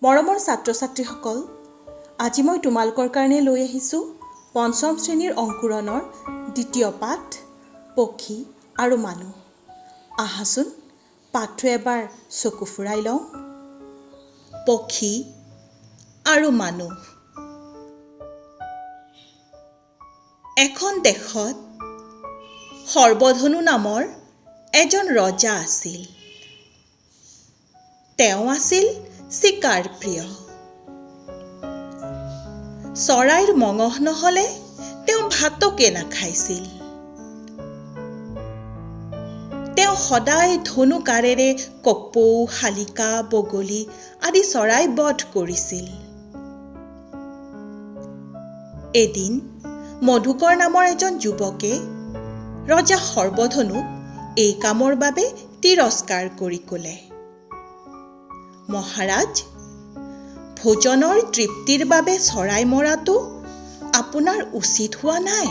মৰমৰ ছাত্ৰ ছাত্ৰীসকল, আজি মই তোমালোকৰ কাৰণে লৈ আহিছোঁ পঞ্চম শ্ৰেণীৰ অংকুৰণৰ দ্বিতীয় পাঠ পক্ষী আৰু মানুহ। আহাচোন পাঠটো এবাৰ চকু ফুৰাই লওঁ। পক্ষী আৰু মানুহ। এখন দেশত সৰ্বধনু নামৰ এজন ৰজা আছিল। তেওঁ আছিল চিকাৰ প্ৰিয়। চৰাইৰ মঙহ নহ'লে তেওঁ ভাতকে নাখাইছিল। তেওঁ সদায় ধনু কাঁড়েৰে কপৌ, শালিকা, বগলী আদি চৰাই বধ কৰিছিল। এদিন মধুকৰ নামৰ এজন যুৱকে ৰজা সৰ্বধনুক এই কামৰ বাবে তিৰস্কাৰ কৰি ক'লে, মহাৰাজ, ভোজনৰ তৃপ্তিৰ বাবে চৰাই মৰাটো আপোনাৰ উচিত হোৱা নাই।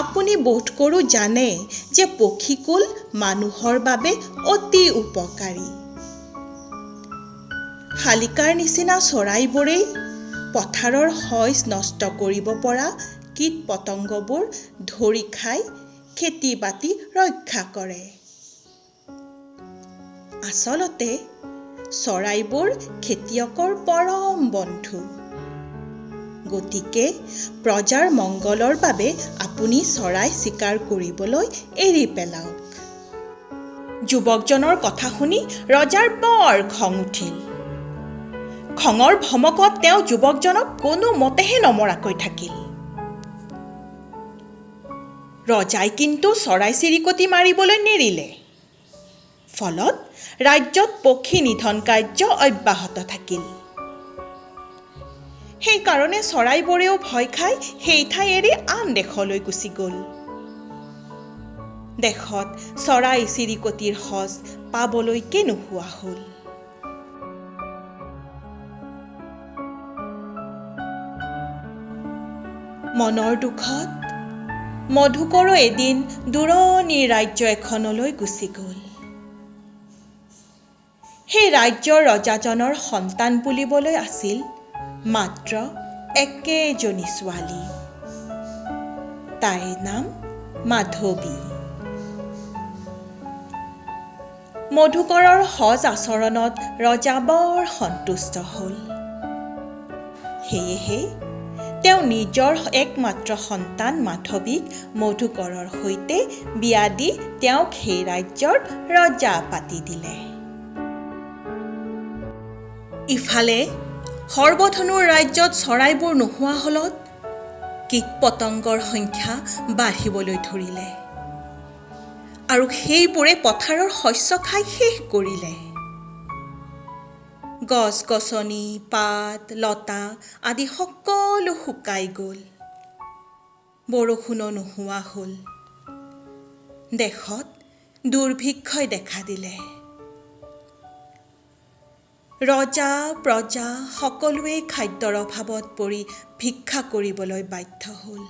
আপুনি বোধকৰো জানে যে পক্ষীকুল মানুহৰ বাবে অতি উপকাৰী। শালিকাৰ নিচিনা চৰাইবোৰেই পথাৰৰ শইচ নষ্ট কৰিব পৰা কীট পতংগবোৰ ধৰি খাই খেতি বাতি ৰক্ষা কৰে। আচলতে চৰাইবোৰ খেতিয়কৰ পৰম বন্ধু। গতিকে প্ৰজাৰ মংগলৰ বাবে আপুনি চৰাই চিকাৰ কৰিবলৈ এৰি পেলাওক। যুৱকজনৰ কথা শুনি ৰজাৰ বৰ খং উঠিল। খঙৰ ভমকত তেওঁ যুৱকজনক কোনোমতেহে নমৰাকৈ থাকিল। ৰজাই কিন্তু চৰাই চিৰিকটি মাৰিবলৈ নেৰিলে। ফলত ৰাজ্যত পক্ষী নিধন কাৰ্য অব্যাহত থাকিল। সেইকাৰণে চৰাইবোৰেও ভয় খাই সেই ঠাই এৰি আন দেশলৈ গুচি গ'ল। দেশত চৰাই চিৰিকটিৰ সঁচ পাবলৈকে নোহোৱা হ'ল। মনৰ দুখত মধুকৰো এদিন দূৰণিৰ ৰাজ্য এখনলৈ গুচি গ'ল। সেই ৰাজ্যৰ ৰজাজনৰ সন্তান বুলিবলৈ আছিল মাত্ৰ একেজনী ছোৱালী। তাইৰ নাম মাধৱী। মধুকৰৰ সজ আচৰণত ৰজা বৰ সন্তুষ্ট হ'ল। সেয়েহে তেওঁ নিজৰ একমাত্ৰ সন্তান মাধৱীক মধুকৰৰ সৈতে বিয়া দি তেওঁক সেই ৰাজ্যৰ ৰজা পাতি দিলে। ইফালে সৰ্বধনুৰ ৰাজ্যত চৰাইবোৰ নোহোৱা হ'লত কীট পতংগৰ সংখ্যা বাঢ়িবলৈ ধৰিলে আৰু সেইবোৰে পথাৰৰ শস্য খাই শেষ কৰিলে। গছ গছনি, পাত লতা আদি সকলো শুকাই গ'ল। বৰষুণো নোহোৱা হ'ল। দেশত দুৰ্ভিক্ষই দেখা দিলে। ৰজা প্ৰজা সকলোৱে খাদ্যৰ অভাৱত পৰি ভিক্ষা কৰিবলৈ বাধ্য হ'ল।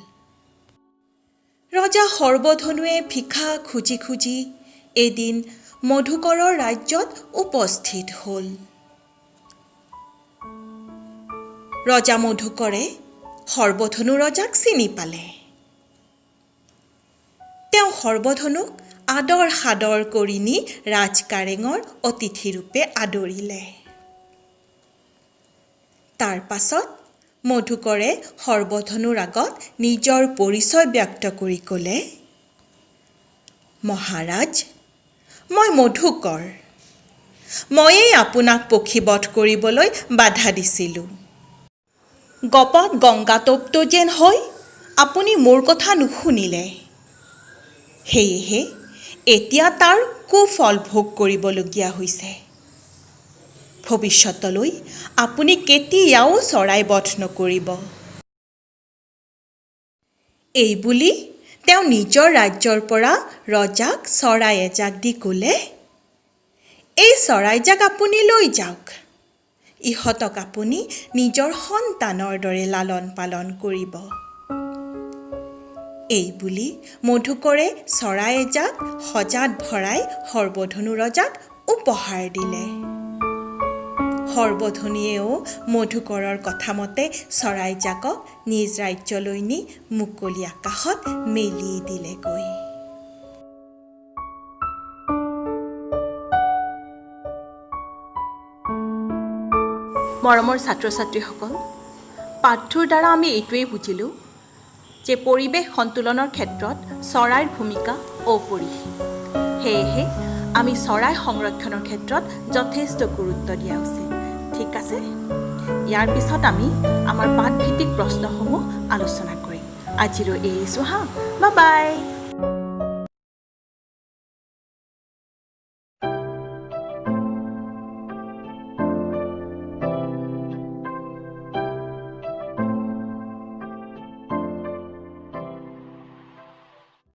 ৰজা সৰ্বধনুৱে ভিক্ষা খুজি খুজি এদিন মধুকৰৰ ৰাজ্যত উপস্থিত হ'ল। ৰজা মধুকৰে সৰ্বধনু ৰজাক চিনি পালে। তেওঁ সৰ্বধনুক আদৰ সাদৰ কৰি নি ৰাজকাৰেঙৰ অতিথিৰূপে আদৰিলে। তাৰ পাছত মধুকৰে সৰ্বধনুৰ আগত নিজৰ পৰিচয় ব্যক্ত কৰি ক'লে, মহাৰাজ, মই মধুকৰ। ময়েই আপোনাক পক্ষীবধ কৰিবলৈ বাধা দিছিলোঁ। গপত গংগাটোপটো যেন হৈ আপুনি মোৰ কথা নুশুনিলে। সেয়েহে এতিয়া তাৰ কুফল ভোগ কৰিবলগীয়া হৈছে। ভৱিষ্যতলৈ আপুনি কেতিয়াও চৰাই বধ নকৰিব। এই বুলি তেওঁ নিজৰ ৰাজ্যৰ পৰা ৰজাক চৰাই এজাক দি ক'লে, এই চৰাইজাক আপুনি লৈ যাওক। ইহঁতক আপুনি নিজৰ সন্তানৰ দৰে লালন পালন কৰিব। এই বুলি মধুকৰে চৰাই এজাক সজাত ভৰাই সৰ্বধনু ৰজাক উপহাৰ দিলে। সৰ্বধনীয়েও মধুকৰৰ কথামতে চৰাইজাকক নিজ ৰাজ্যলৈ নি মুকলি আকাশত মেলি দিলেগৈ। মৰমৰ ছাত্ৰ ছাত্ৰীসকল, পাঠটোৰ দ্বাৰা আমি এইটোৱেই বুজিলোঁ যে পৰিৱেশ সন্তুলনৰ ক্ষেত্ৰত চৰাইৰ ভূমিকা অপৰিসীম। সেয়েহে আমি চৰাই সংৰক্ষণৰ ক্ষেত্ৰত যথেষ্ট গুৰুত্ব দিয়া উচিত। ঠিক আছে, ইয়াৰ পিছত আমি আমাৰ পাঠভিত্তিক প্ৰশ্নসমূহ আলোচনা কৰিম। আজিলৈ এৰিছোঁ হা, বাই বাই।